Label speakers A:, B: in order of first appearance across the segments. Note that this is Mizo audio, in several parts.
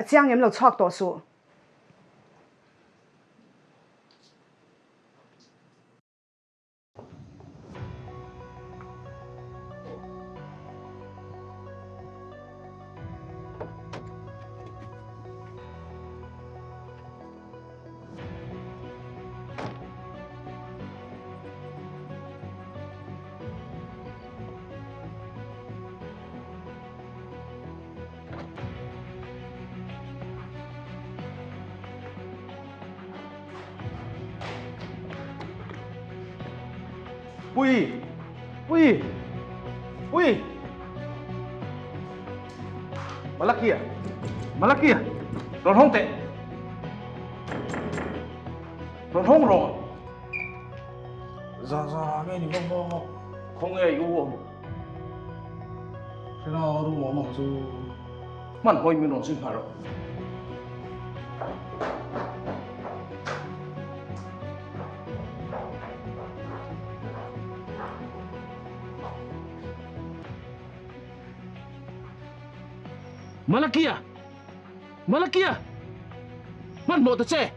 A: A chiang em lo chhuak tawh suh.
B: Pui! Pui! Pui! Malakia! Malakia! Rawn hawng teh! Rawn hawng rawh!
C: Zan zan ah nge ni vang vang a?
B: Khawnge i u awm?
C: Hre la room awm ang chu.
B: Hman hawi min rawn zui nghal rawh. Malakia! Malakia! Hmanhmawh ta che!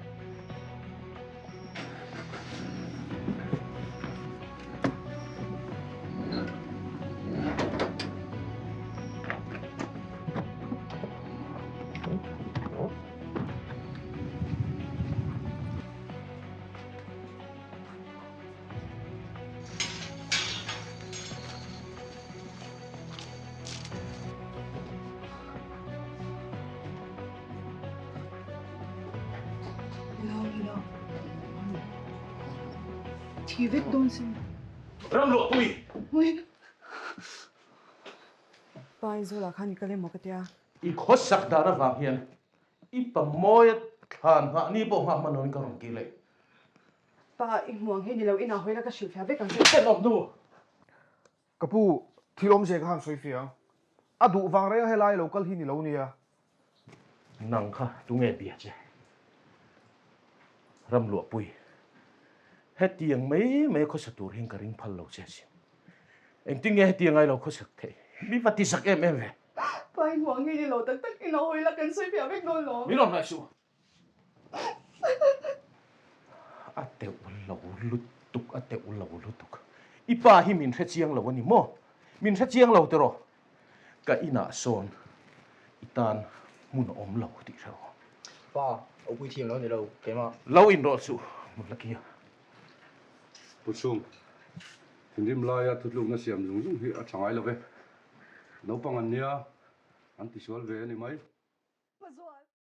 A: Thi vek dawn sin.
B: Ram luah pui.
A: Pa Aizawl ah khan i kal emaw ka tia.
B: I khawsak dan avang hian i pamawia thlan nghah ni pawh nghah hman loin ka rawn kir leh.
A: Pa i hmuh ang hi ni lo inah hawi la ka hrilhfiah vek ang che.
B: Tenawm hnu.
C: Ka pu, thil awmzia ka han sawi fiah ang. A duh vang reng a helai lo kal hi ni lo nia.
B: Nang kha tunge bia che? Ramluahpui, hetiang mai mai a khawsa tur hian ka ring phal lo che asin. Engtin nge hetiang ai lo khawsak theih? Mi va ti zak em em ve.
A: Pa i hmuh ang hi ni lo tak tak in a hawi la kan sawi fiah vek dawn lo.
B: Min rawn hnaih suh. A teuh lo lutuk, a teuh lo lutuk. I pa hi min hre chiang lo a ni maw? Min hre chiang lo tiraw? Ka inah sawn i tan hmun a awm lo tih hre rawh.
D: Pa, a pui thiam lo ni lo, keimah.
B: Lo inrawlh suh, Mutlakia.
E: Pu Chhung, thinrim laia thutlukna siam zung zung hi a tha ngai lo ve. Naupang an nia, an tisual ve a ni mai.